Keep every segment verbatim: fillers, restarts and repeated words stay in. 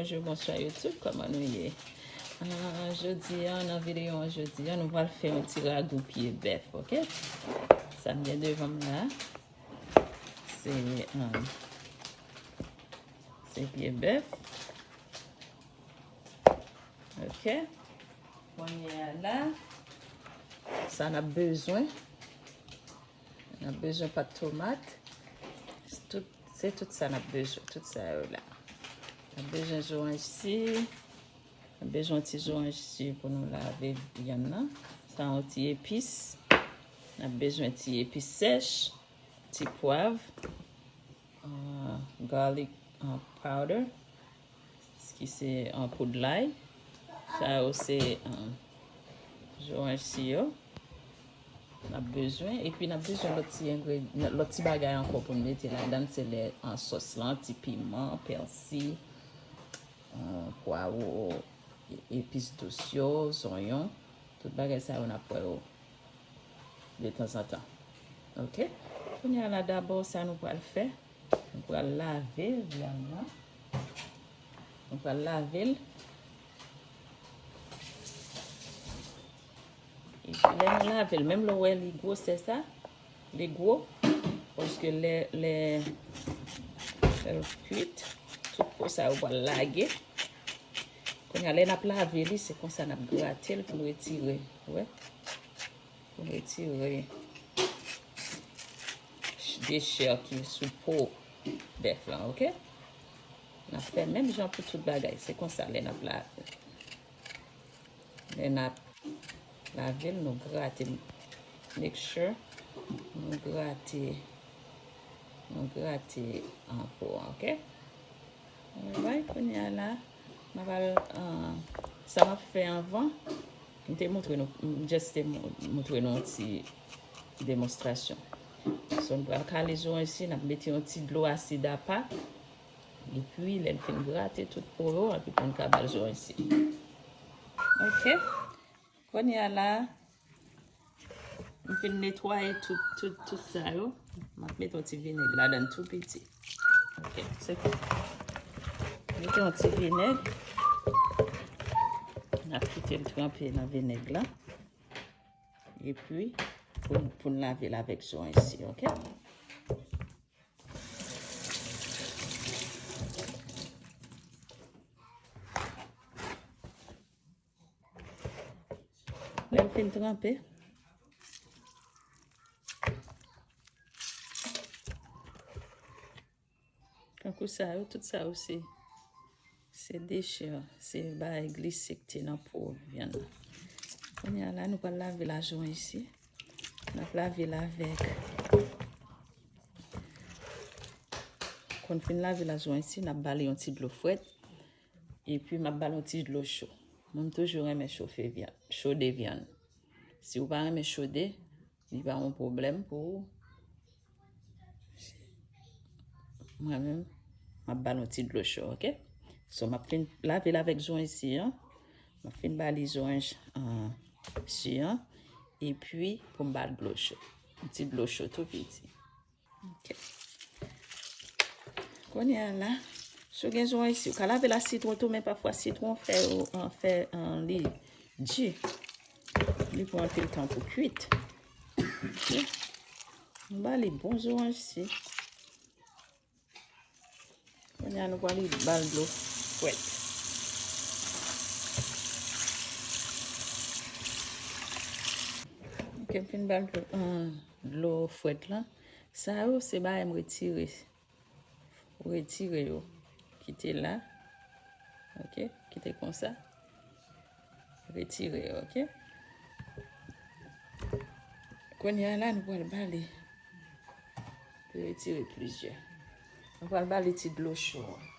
Bonjou, bonswa YouTube, kòman nou ye? Ah, jodi a, nan videyo an jodi a, nou pral fè yon ti ragou pye bèf, ok? Sa m gen devan m la, se, ah, se pye bèf. Ok. Kounye a la, sa n ap bezwen. N ap bezwen pat tomat. Tout, se tout sa n ap bezwen. Tout sa yo la. N ap bezwen zoranj si. N ap bezwen ti zoranj si pou nou lave vyann nan. Sa yon ti epis. N ap bezwen ti epis sèch. Ti pwav. Ah, garlic, ah, powder, ki se, ah, poud lay. Sa yo se, ah, zoranj si yo n ap bezwen. Epi n ap bezwen lòt ti engredyan, lòt ti bagay ankò pou n mete ladan l. Se lè, ah, sòs lan, ti piman, pèsi, ah, pwawo, e-, epis dous yo, zonyon. Tout bagay sa yo n ap wè yo detanzantan. Ok? Kounye a la, dabò, sa nou pral fè, nou pral lave vyann nan. Nou pral lave l. Epi lè nou lave l, menm lè w wè li gwosè sa, li gwo, paske lè, lè, lè l kwit, tout po sa yo pral lage. Kounye a, lè n ap lave li, se konsa n ap grate l pou n retire, wè. Pou n retire dechè ki sou po bèf lan, ok? N ap fè menm jan pou tout bagay. Se konsa lè n ap lave. Lè n ap lave l, nou grate. Make sure nou grate, nou grate an po an, ok? Alright, kounye a la, m ap al, ah, sa m ap fè anvan, m te montre nou, m just te mo-, montre nou yon ti demonstrasyon. So, m pral kale zoranj si, n ap mete yon ti dlo asid apa, epi lè n fin grate tout po yo, epi pou n ka ba l zoranj si. Ok? Kounye a la, m fin netwaye tout, tout, tout sa yo. M ap mete yon ti vinèg ladan l tou piti. Ok, se tou. Mete yon ti vinèg. N ap kite l tranpe nan vinèg la. Epi, pou, pou n lave l avèk zoranj si, ok? Lè l fin tranpe, tankou sa yo, tout sa yo se, se dechè, se bagay glise ki te nan po vyann nan. Kounye a la, nou pral lave lazoranj isi. N ap lave l avèk, kon n fin lave lazoranj isi, n ap ba li yon ti dlo frèt. Epi m ap ba l yon ti dlo cho. Mwen, m toujou renmen chofe vyann, chode vyann. Si w pa renmen chode, li pa yon pwoblèm pou ou. Mwen menm, m ap ba l yon ti dlo cho, ok? So, m ap fin lave l avèk zoranj si an. M ap fin ba li zoranj, ah, si an. Epi, pou m ba l dlo cho. Yon ti dlo cho tou piti. Ok. Kounye a la, si w gen zoranj isi, ou ka lave l ak sitwon tou, men pafwa sitwon fè yo, an, fè, an, li di. Li pran anpil tan pou kwit. Ok. Nou ba li bon zoranj isi. Kounye a nou pral ba l dlo frèt. Ok, m fin ba l dlo, ah, dlo frèt lan. Sa yo, se bagay m retire. Retire yo. Kite la. Ok, kite konsa. Retire yo, ok? Kounye a la, nou pral ba li. Retire plizyè. Nou pral ba li ti dlo cho an.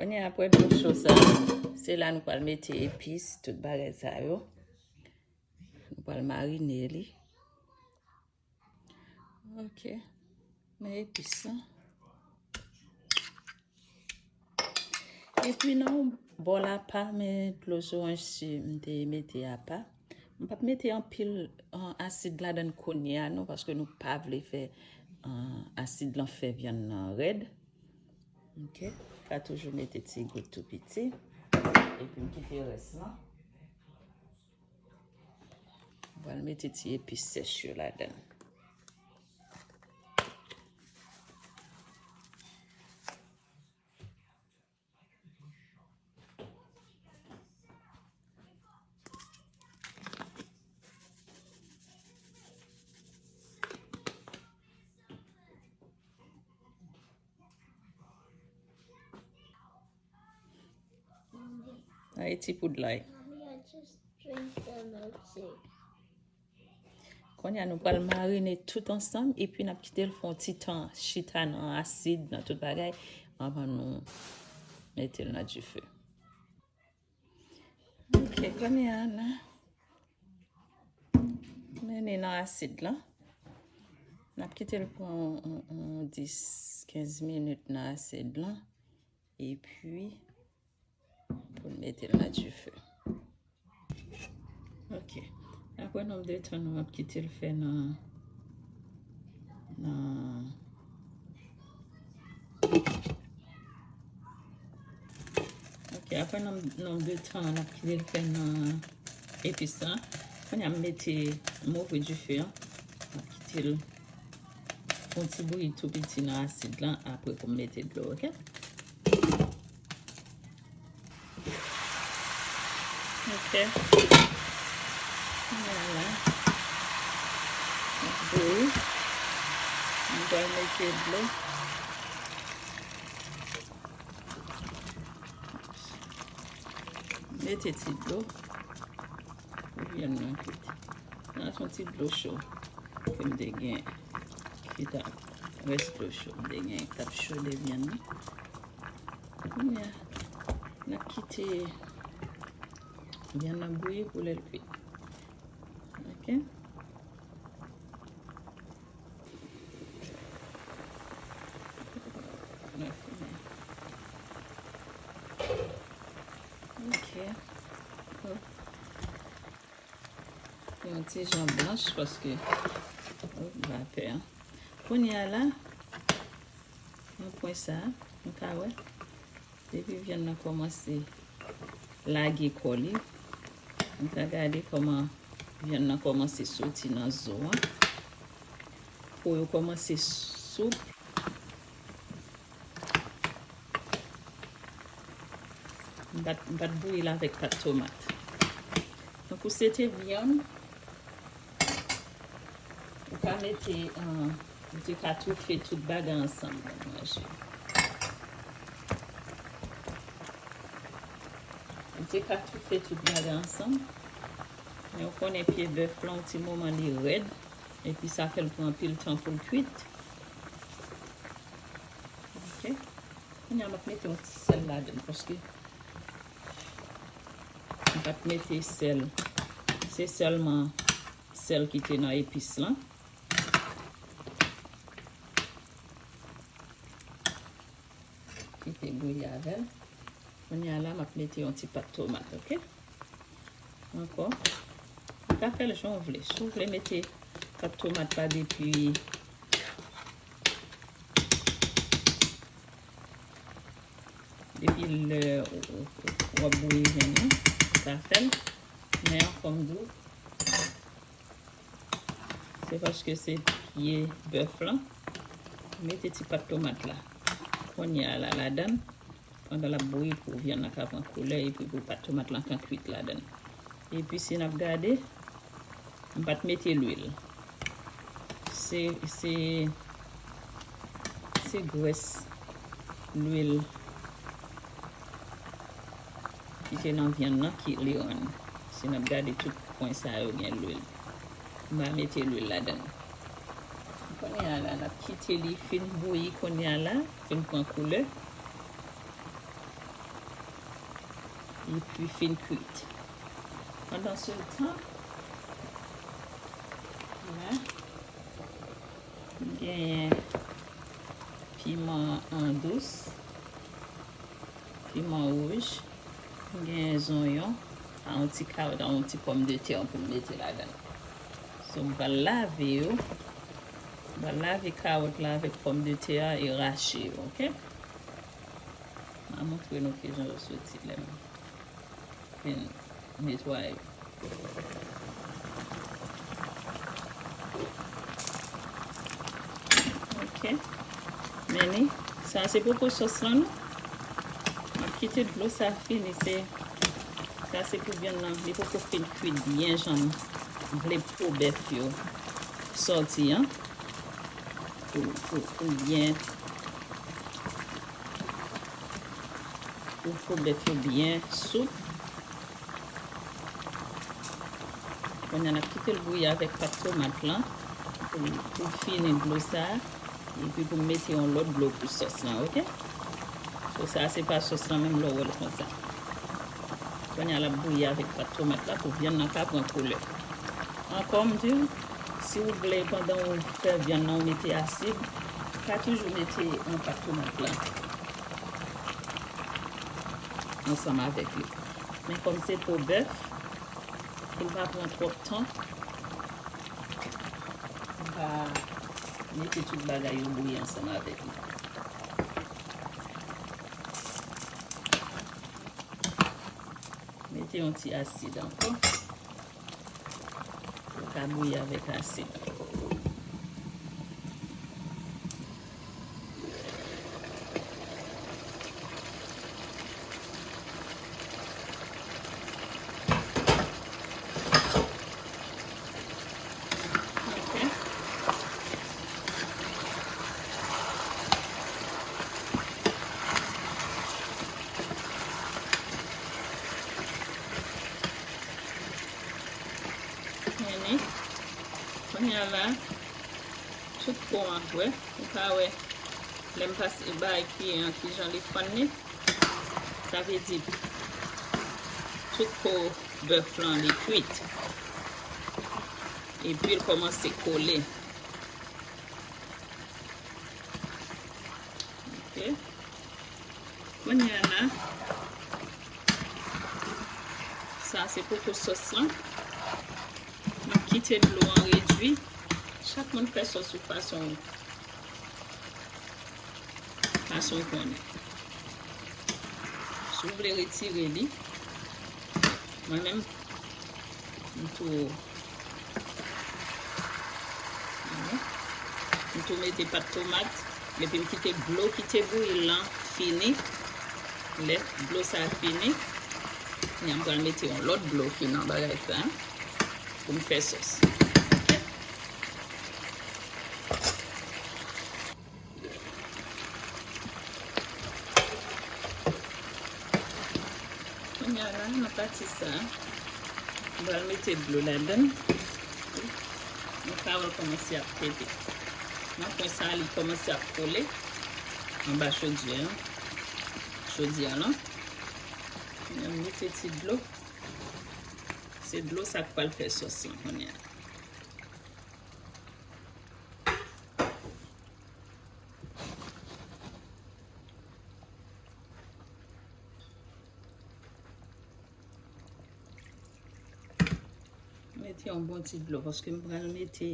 Kounye a, apre dlo cho sa, se la nou pral mete epis, tout bagay sa yo. Pral marine li. Ok. Men epis lan. Epi nan yon bòl apa, men dlo zoranj si m te mete apa. M p ap mete anpil, uh, asid ladan kounye a non, paske nou pa vle fè, uh, asid lan fè vyann nan rèd. Ok. Ka toujou mete ti gout tou piti. Epi m kite rès lan. M pral mete ti epis sèch yo ladan. Ay, ti poud lay. Mommy, I just drink the milkshake. Kounye a, nou pral marine tout ansanm, epi n ap kite l fè yon ti tan chita nan asid, nan tout bagay, anvan nou mete l nan dife. Ok, kounye a, n a mennen nan asid lan. N ap kite l pran yon, yon dis, kenz minit nan asid lan. Epi, pou n mete l nan dife. Ok. Apre nonm de tan nou ap kite l fè nan, nan, ok, apre nonm, nonm de tan n ap kite l fè nan epis lan. Kounye a m mete, m ouvri dife an. M ap kite l fè yon ti bouyi tou piti nan asid lan, apre pou m mete dlo, ok? Ok. Vwala. Bouyi. M pral mete dlo. Mete ti dlo pou vyann nan kwit. Nan yon ti dlo cho ke m te gen ki t ap rès dlo cho m te gen ki t ap chode vyann nan. Kounye a, n ap kite vyann nan bouyi pou lè l kwit. Ok. Ok. Yon ti jan blanch paske, oh, vapè an. Kounye a la, nan pwen sa, nou ka wè, depi vyann nan kòmanse lage kò li, nou ka gade kòman vyann nan kòmanse soti nan zo an. Po yo kòmanse soup. M pa t, m pa t bouyi l avèk pat tomat. Donk, ou se te vyann, ou ka mete, euh, ou te ka toufe tout bagay ansanm pou manje. Ou te ka toufe tout bagay ansanm. Men ou konnen pye bèf lan, yon ti moman li rèd. Epi sa fè l pran anpil tan pou l kwit. Ok. Kounye a, m ap mete yon ti sèl ladan l, paske m pa t mete sèl. Se sèlman sèl ki te nan epis lan. Kite bouyi avè l. Kounye a la, m ap mete yon ti pat tomat, ok? Ankò. Ou ka fè l jan w vle. Si w vle mete pat tomat la depi, depi lè w, w, w ap bouyi vyann nan, ou ka fè l. Men ankò m di w, se paske se pye bèf lan. Mete ti pat tomat la kounye a la ladan l, pandan l ap bouyi pou vyann nan ka pran koulè epi pou pat tomat lan ka kwit ladan l. Epi si n ap gade, m pa t mete lwil. Se, se, se grès lwil ki te nan vyann nan ki li rann. Si n ap gade tout pwen sa yo gen lwil. M pa mete lwil ladan l. Kounye a la, n ap kite li fin bouyi kounye a la, fin pran koulè. Epi fin kwit. Pandan se tan, M genyen piman an dous, piman wouj, m genyen zonyon, a yon ti kawòt, a yon ti pòmdetè pou m mete ladan l. So, m pral lave yo. M pral lave kawòt la avèk pòmdetè a e rache yo, oke? M a montre nou kijan yo soti lè m fin netwaye. Ok. Men li, sa se poko sòs lan non. M ap kite dlo sa fini, se, sa se pou vyann nan, li poko fin kwit byen jan m vle po bèf yo sòti an. Pou, pou, pou byen Pou, pou bèf yo byen soup. Kounye a, n ap kite l bouyi avèk pat tomat lan pou, pou fini dlo sa a. Epi pou m mete yon lòt dlo pou sòs lan, oke? So, sa a se pa sòs lan menm lè w wè l konsa. Kounye a, l ap bouyi avèk pat tomat la pou vyann nan ka pran koulè. Ankò, m di w, si w vle pandan w fè vyann nan, w mete asid, w ka toujou mete yon pat tomat la ansanm avèk li. Men kòm se po bèf, pou l pa pran twòp tan, m pa mete tout bagay yo bouyi ansanm avèk li. Mete yon ti asid ankò. Pou l ka bouyi avèk asid. Ok. Men li, kounye a la, tout po an, wè, ou ka wè, lè m pase bay kiyè an, kijan li fann li, sa vle di, tout po bèf lan, li kwit. Epi l kòmanse kole. Ok. Kounye a la, sa se poko sòs lan. M ap kite dlo an redui. Chak moun fè sòs ou fason, fason w konnen. Si w vle retire li, mwen menm, m tou, m tou mete pat tomat, epi m kite dlo ki te bouyi lan fini. Lè dlo sa fini, kounye a m pral mete yon lòt dlo ki nan bagay sa pou m fè sòs. Ok. Kounye a la, nan pati sa, m pral mete dlo ladan l. Mwen ka wè l kòmanse ap pete. Nan pwen sa, li kòmanse ap kole anba chodyè an. Chodyè an lan. Kounye a, m mete ti dlo. Se dlo sa k pral fè sòs lan kounye a. Mete yon bon ti dlo, paske m pral mete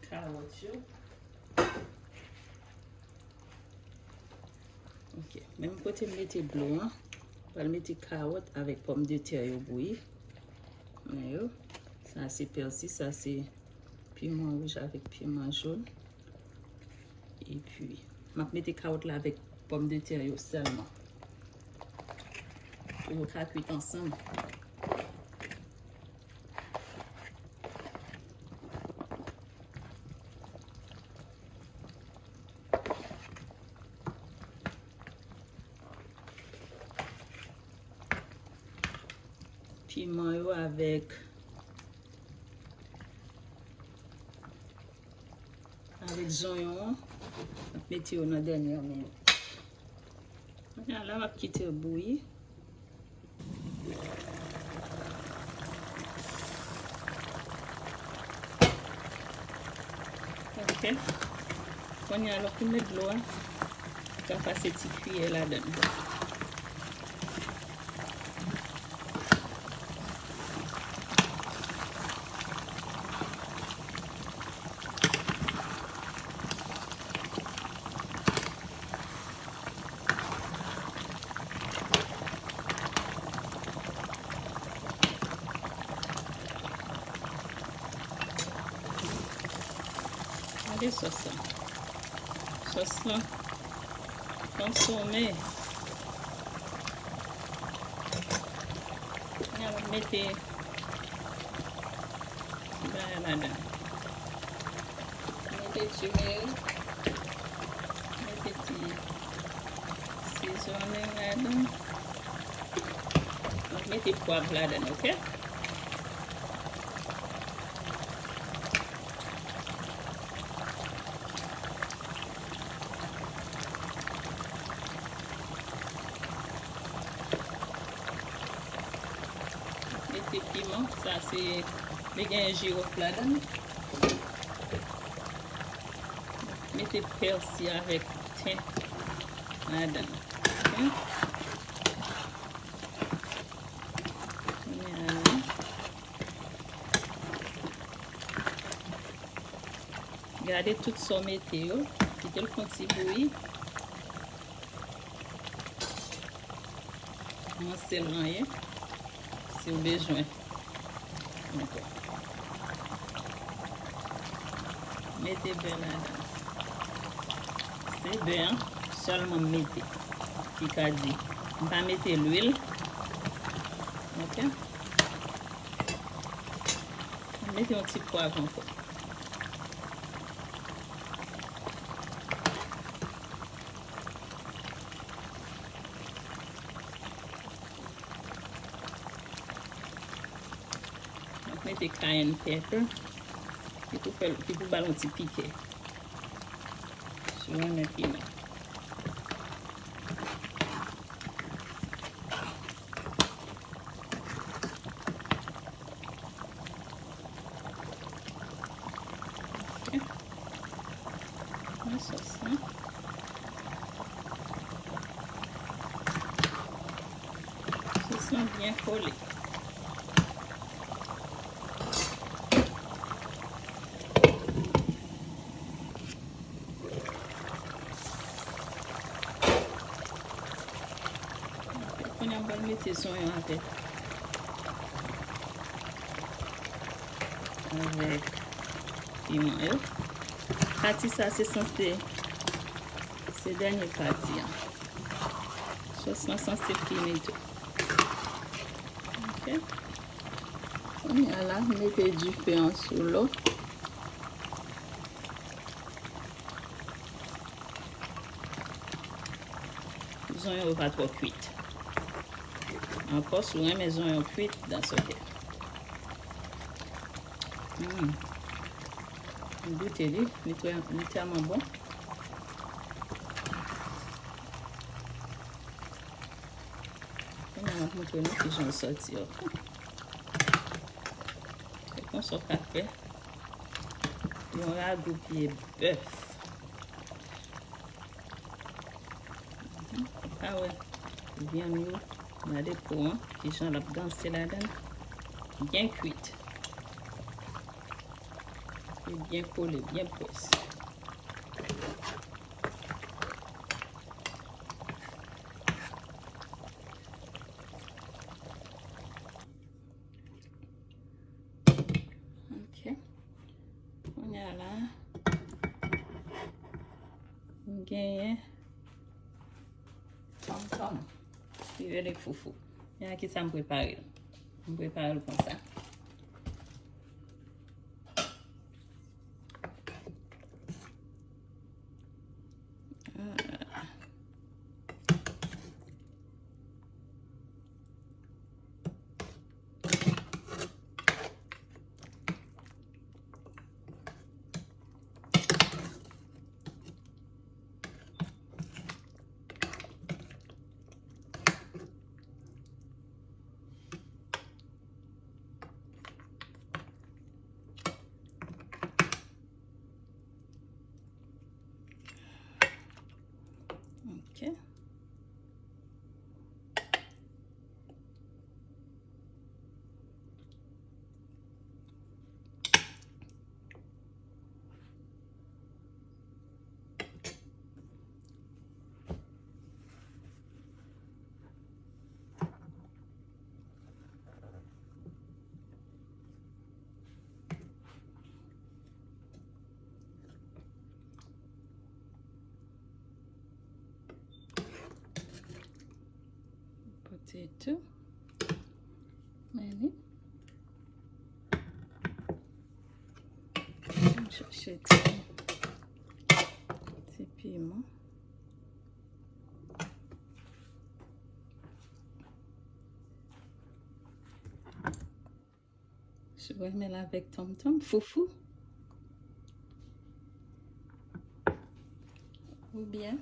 kawòt yo. Ok, menm kote m mete dlo an, m pral mete kawòt avèk pòmdetè yo bouyi. Men yo, sa se pèsi, sa se piman wouj avèk piman jòn. Epi, m ap mete kawòt la avèk pòmdetè yo sèlman. Pou yo ka kwit ansanm. Piman yo avèk, avèk zonyon an. M ap mete yo nan dènye men yo. Kounye a la, m ap kite yo bouyi. Ok. Kounye a, lè w fin met dlo a, ou ka pase ti kiyè ladan l. Gade sòs la. Sòs la konsome. Kounye a, m ap mete ti bagay ladan. Mete timerik, mete ti sezonnen ladan. Mete pwav ladan, ok? Mete piman, sa se, li gen jiwòf ladan. Mete pèsi avèk ten ladan. Ok? Kounye a la. Gade tout sa w mete yo. Kite l fè yon ti bouyi. Yon sèl anyen. Si w bezwen. Mete bè ladan. Se bè an sèlman m mete. Ki ka di, m pa mete lwil. Ok? M mete yon ti pwav ankò. M ap mete cayenne pepper. Ki pou fè, ki pou ba l yon ti pike. Si w renmen piman. Ok. Mwen sòs lan. Sòs lan byen kole. Kounye a m pral mete zonyon avèk, avèk piman yo. Pati sa se sanse, se dènye pati an. Sòs lan sanse fini tou. Ok. Kounye a la, m mete dife an sou lo. Zonyon yo pa twò kwit. Ankò, si w renmen zonyon kwit, that's ok. Mm. Goute li, li trè, li tèlman bon. Kounye a m ap montre nou kijan l sòti yo. Se konsa w ka fè yon ragou pye bèf. Mhm. Ou ka wè vyann yo, gade po an, kijan l ap danse ladan l. Byen kwit. Li byen kole, byen pwès. Ok. Kounye a la, m genyen tonton. Li rele foufou. Men a ki sa m prepare l. M prepare l konsa. Ah. Ok. Potato. Men li. M chache ti, ti piman. Si w renmen l avèk tonmtonm, foufou. Oubyen,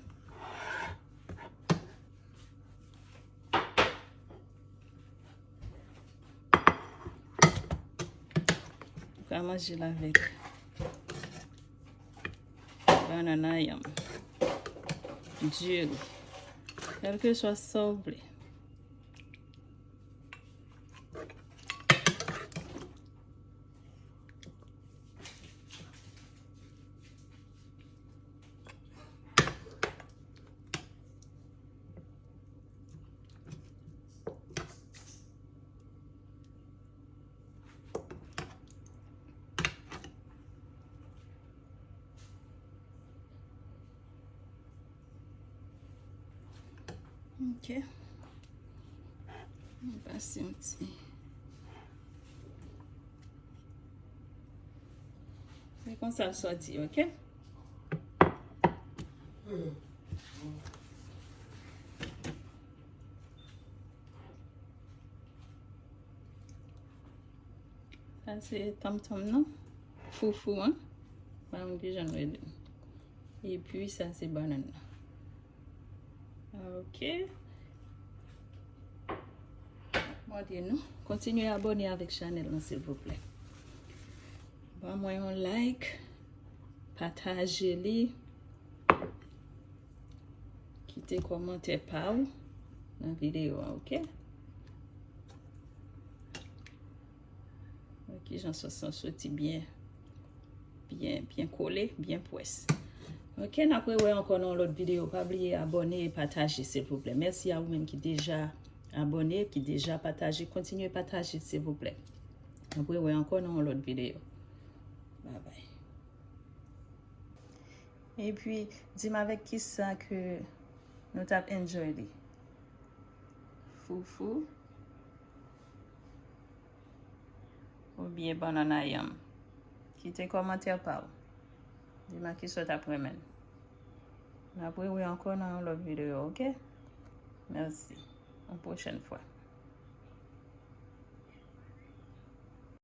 ou ka manje l avèk banana yam, diri, kèlkeswa sa w vle. Ok. Mwen pase yon ti. Se konsa l sòti, ok? Sa se tonmtonm nan. Foufou an. Pa konn kijan nou rele l. Epi sa se bannann nan. Ok. Mande nou, kontinye abòne avèk chanèl lan, silvouplè. Ban mwen yon like, pataje li, kite kòmantè pa w nan videyo a, ok? Wè kijan sòs lan soti byen, byen, byen kole, byen pwès. Ok, n ap rewè ankò nan yon lòt videyo. Pa bliye abòne e pataje, silvouplè. Mèsi a ou menm ki deja abòne, ki deja pataje. Kontinye pataje, silvouplè. N ap rewè ankò nan yon lòt videyo. Bye bye. Epi, di m avèk kisa ke nou t ap enjoy li. Foufou. Oubyen bannann a yanm. Kite kòmantè pa w. Di m a kisa w t ap renmen l. N ap rewè ankò nan yon lòt videyo, ok? Mèsi. Yon pwochèn fwa.